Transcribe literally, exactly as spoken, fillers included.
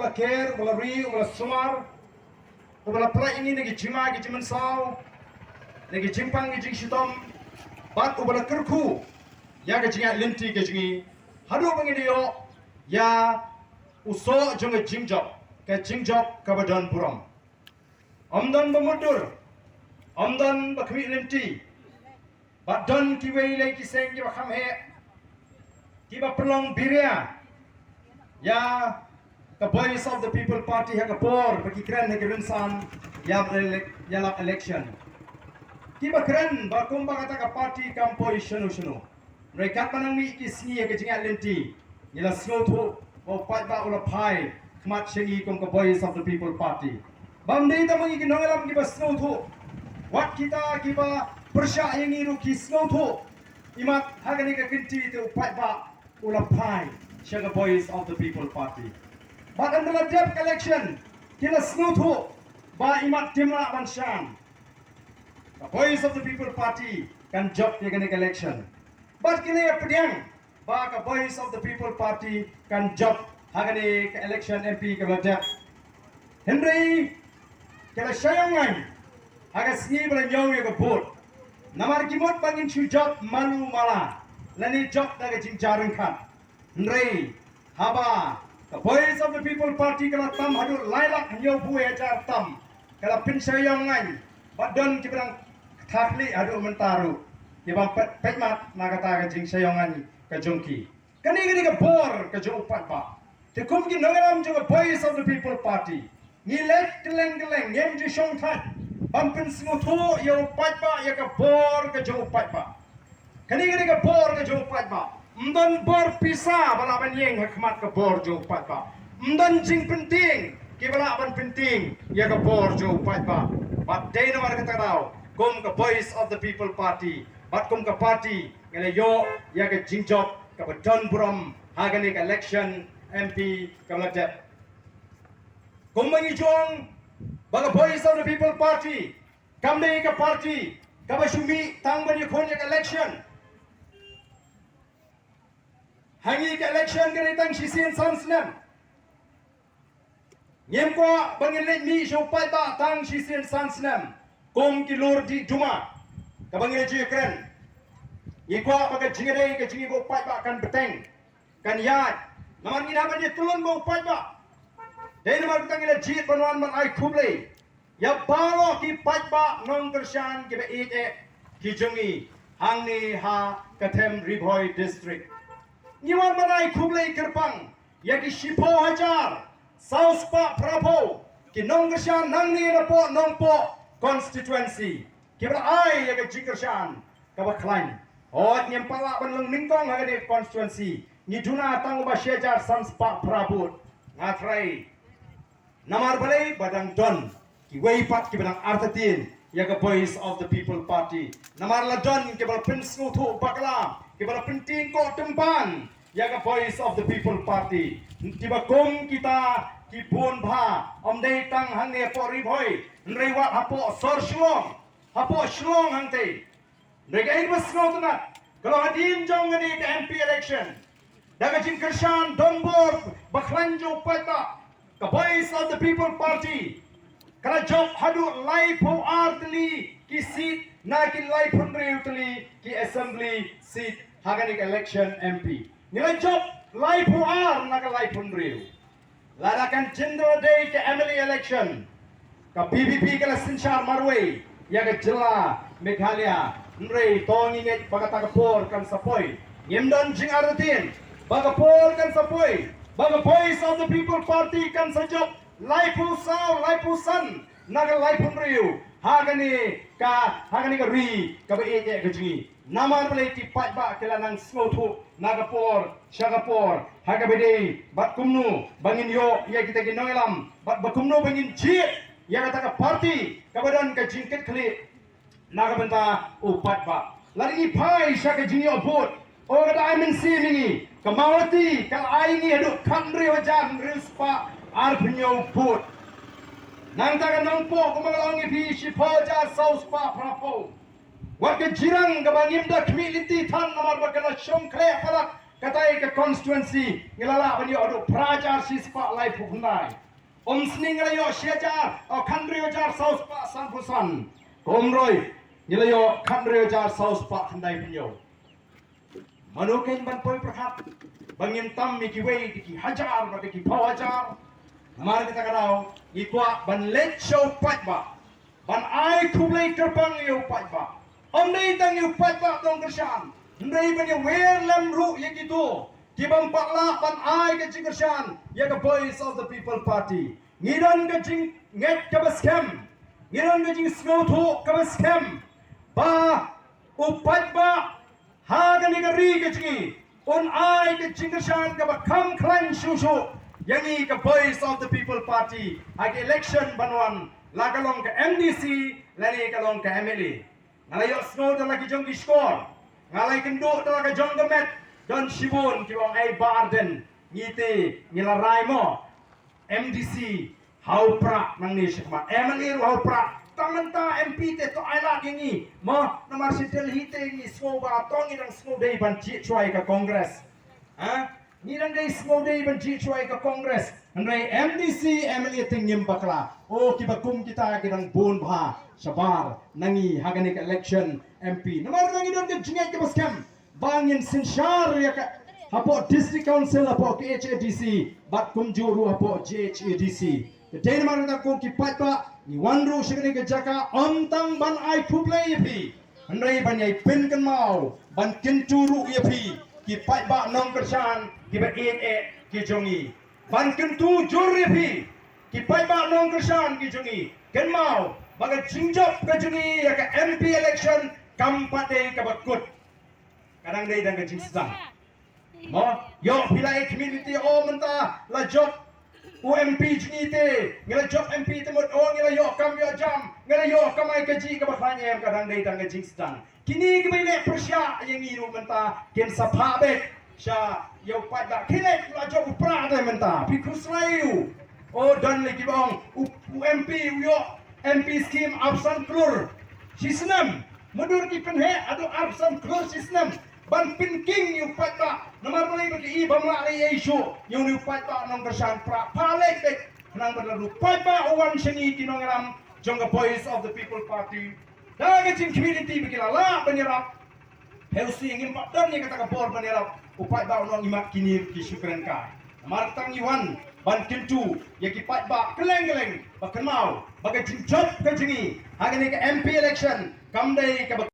Ba ker, uba la ri, uba la sumar, uba la pynlait ïa ngi na ki jingma ki jingmynsaw, na ki jingpang ki jingshitom, bad uba la kyrkhu ïa ka jingïaid lynti ka jong ngi, haduh ba ngin ïoh ïa u soh jong ka jingjop, ka jingjop kaba don burom. Ym don ba mutdur, ym don ba khmih lynti, bad don kiwei lei ki seng kiba kham heh, kiba pynlong biria ïa ka Voice of the People Party ha ka por ba ki kren ha ki rynsan ïa, ïalap election. Kiba kren ba kumba kata ka party kam poi shano shano. Hynrei katba nang mih ki sngi ha ka jingïaid lynti, ngi la sngewthuh ba u paidbah u la phai khmat sha ngi kum ka Voice of the People Party. Bym dei tang ma ngi ki nongïalam kiba sngewthuh, wat kita kiba pyrshah ïa ngi ruh ki sngewthuh. Imat ha kane ka kynti te u paidbah u la phai sha ka Voice of the People Party. Bad ynda la dep ka election, ki la sngewthuh ba imat kim lah ban shang, ka Voice of the People Party kan jop ïa kane ka election. Bad ki la ïa pdiang ba ka Voice of the People Party kan jop ha kane ka election M P kaba la dep. Hynrei ki la shah ïong ngain ha ka sngi ba la ñiew ïa ka vote. Namar ki mut ba ngin shu jop malu mala lane jop da ka jingja ryngkat. Hynrei haba ka Voice of the People Party ka la tam haduh lai lak hynñiewphew hajar tam, ka la pynshah ïong ngain, bad don kiba dang kthah khlieh haduh mynta ruh, kiba peit, peit mat na kata ka jingshah ïong ngain ka jong ki. Kane, kane ka bor ka jong u paidbah. Te kum ki nongïalam jong ka Voice of the People Party, ngi leit kylleng kylleng, ngim ju shongthait ban pynsngewthuh ïa u paidbah ïa ka bor ka jong u paidbah. Kane, kane ka bor ka jong u paidbah. Ym don bor pisa ba lah ban ïeng ha khmat ka bor jong u paidbah. Ym don jingpyntieng kiba lah ban pyntieng ïa ka bor jong u paidbah. Bad dei namar kata ka daw, kum ka Voice of the People Party bad kum ka party, ngi la ïoh ïa ka jingjop kaba don burom ha kane ka election M P kaba la dep. Kumba ngi ju ong ba ka Voice of the People Party kam dei ka party kaba shu mih tang ban ïakhun ïa ka election. Ha ngi ka election ka dei tang shisien san snem. Ngim kwah ba ngin leit mih sha u paidbah tang shisien san snem kum ki lur dih duma kaba ngi la ju ïakren. Ngi kwah ba ka jingïadei ka jong ngi bad u paidbah kan bteng, kan ïaid. Namar ngi hap ban ïatylli ba u paidbah. Dei namar kata ngi la jied ban wan ban ai khublei ïa baroh ki paidbah nongkyrshan kiba ïeit eh ki jong ngi hangne ha ka them Ri Bhoi District. Ngi wan ban ai khublei kyrpang ïa ki shiphew hajar saw spah phraphew ki nongkyrshan nangne napoh Nongpoh constituency, kiba la ai ïa ka jingkyrshan kaba khlaiñ. Hooid, ngim pat lah ban long nyngkong ha kane ka constituency, ngi duna tang ba shi hajar san spah phra vote. Nga tharai namar balei ba dang don kiwei pat kiba dang artatien ïa ka Voice of the People Party. Namar la don kiba la pynsngewthuh bakla, kiba la pyntieng koh tympan ïa ka Voice of the People Party. Kiba kum kita ki bun bha, ym dei tang hangne hapoh Ri Bhoi, hynrei wat hapoh sor Shillong, hapoh Shillong hangtei. Hynrei kaei kaba sngewtynnat, ka long hadien jong kane ka M P election, da ka jingkyrshan donbor bakhlaiñ jong u paidbah, ka Voice of the People Party ka la jop haduh laiphew ar tylli ki seat na ki laiphew hynriew tylli ki assembly seat ha kane ka election M P. Ngi la jop laiphew ar na ka laiphew hynriew. Lada kan jin da dei ka M L A election, ka V P P ka la synshar marwei ïa ka jylla Meghalaya. Hynrei to ngi ngeit ba kata ka por kan sa poi. Ngim don jingartatien ba ka por kan sa poi ba ka Voice of the People Party kan sa jop laiphew saw, laiphew san na ka laiphew hynriew ha kane ka, ha kane ka ri kaba ïeit eh ka jong ngi. Namar balei? Ki paidbah ki la nang sngewthuh na ka por sha ka por ha kaba dei bad kumno ba ngin ïoh ïa kita ki nongïalam bad ba kumno ba ngin jied ïa kata ka party kaba don ka jingkitkhlieh na ka bynta u paidbah. Lada ngi phai sha ka jingïoh vote, o, ka dei mynsiem ïa ngi, ka Mawhati ka la ai ïa ngi haduh khathynriew hajar hynriew spah arphew hynñiew vote. Nangta ka Nongpoh kumba la ong ïa phi, shiphew hajar saw spah phraphew. Wat ka Jirang kaba ngim da khmih lynti than namar ba ka la shong khleh palat Katai ka constituency ngi la lah ban ïoh haduh phra hajar shispah laiphew khyndai. Umsning ngi la ïoh shi hajar, oh, khathynriew hajar saw spah sanphew san. Ka Umroi ngi la ïoh khathynriew hajar saw spah khyndaiphew hynñiew. Mano kein ban poi pyrkhat ba ngin tam ïa kiwei da ki hajar bad da ki phew hajar? Namar kata ka daw ngi kwah ban leit sha u paidbah, ban ai khublei kyrpang ïa u paidbah. Ym dei tang ïa u paidbah nongkyrshan, hynrei ban ïawer lem ruh ïa kito ki bym pat lah ban ai ka jingkyrshan ïa ka Voice of the People Party. Ngi don ka jingngeit kaba skhem, ngi don ka jingsngewthuh kaba skhem ba u paidbah ha kane ka ri ka jong ngi un ai ka jingkyrshan kaba kham khlaiñ shuh shuh ïa ngi ka Voice of the People Party ha ka election ban wan, la ka long ka M D C lane ka long ka M L A. Nga la ïohsngew da la ki jong ki shkor, nga la ïakynduh da la ka jong ka met, don shibun kiba ong, "Ei Bah Ardent, ngi te ngi la rai mo M D C ha u Prah nangne shakhmat, M L A ruh ha u Prah. Tang mynta M P te to ai lad ïa ngi mo, namar sha Delhi te ngi sngew ba to ngi dang sngew dei ban jied shuwa ïa ka Congress." Ha? Ngi dang dei sngew dei ban jied shuwa ïa ka Congress. Hynrei M D C, M L A te ngim bakla. O, kiba kum kita ki dang bun bha shabar na ngi ha kane ka election M P. Namar ngi don ka jingngeit kaba skhem ba ngin synshar ïa ka hapoh District Council, hapoh K H A D C bad kumjuh ruh hapoh J H A D C. Te dei namar kata ko ki paidbah, ngi wan ruh sha kane ka jaka ym tang ban ai khublei ïa phi, hynrei ban ïai pynkynmaw, ban kyntu ruh ïa phi ki paidbah nongkyrshan kiba ïeit eh ki jong ngi. Ban kyntu jur ïa phi ki paidbah nongkyrshan ki jong ngi, kynmaw ba ka jingjop ka jong ngi ïa ka M P election kam pat dei kaba kut. Ka dang dei tang ka jingsdang. Mo, ïoh phi la ïa community, o mynta la jop u M P jong ngi te, ngi la jop M P te mut, o ngi la ïoh kam ïoh jam, ngi la ïoh kamai kajih kaba khlaiñ em. Ka dang dei tang ka jingsdang. Kine kiba ïaleh pyrshah ïa ngi ruh mynta kin sa phah beit sha ïa u paidbah. Khie leit, la jop u Prah te mynta, phi khuslai ïa u. O, don lei kiba ong u, u M P u ïoh M P scheme arphew san klur shi snem. Mutdur ki pynheh haduh arphew san klur shi snem ban pynking ïa u paidbah. Namar balei? Ba ki i bym lah leh ei ei shuh ïa une u paidbah nongkyrshan Prah. Phah leit beit khnang ba lada u paidbah u wan sha ngi ki nongïalam jong ka Voice of the People Party, da ka jingcommunity ba ki la lah ban ïarap. Hynrei ngim pat don ïa kata ka bor ban ïarap, u paidbah u ong, "Imat kine ki shu kren kai." Namar kata ngi wan ban kyntu ïa ki paidbah kylleng kylleng ba kynmaw ba ka jingjop ka jong ngi ha kane ka M P election kam dei kaba